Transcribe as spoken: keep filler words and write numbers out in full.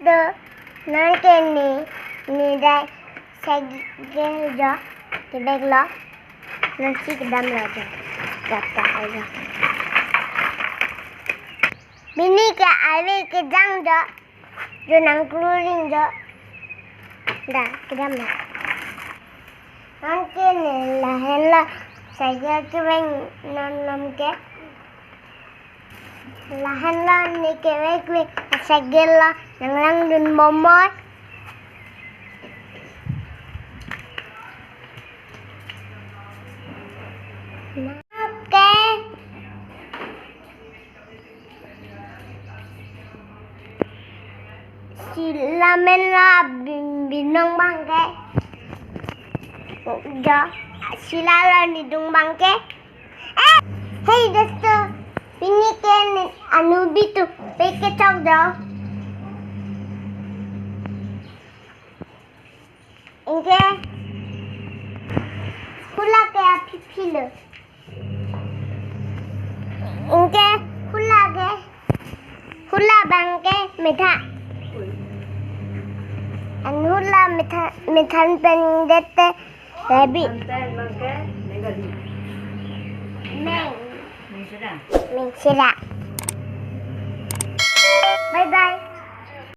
Nonke ne, ne dai cycle jo, kebeklo. Nonsi kedamlo jo. Dapta aja. Pini ke ave kejang jo. Jo nangkluring jo. Da, kedamlo. Nonke ne lahenlo cycle kevek non malom ke. Lahenlo ne kevekvek cycle lo nanglangdun bomnoi. Nonke si lamen lo bin-, binong abangke. Jo, si lalo ne dung abangke. Eh, hey, dosto. Pini ke ne anu bitu peke chok jo. Anke hula ke aphi philo. Anke hula ke, hula abangke metha. An hula metha, methan pen det te rabi. Anten abangke meng gali. Meng. Meng sera. Meng sera. Bye bye.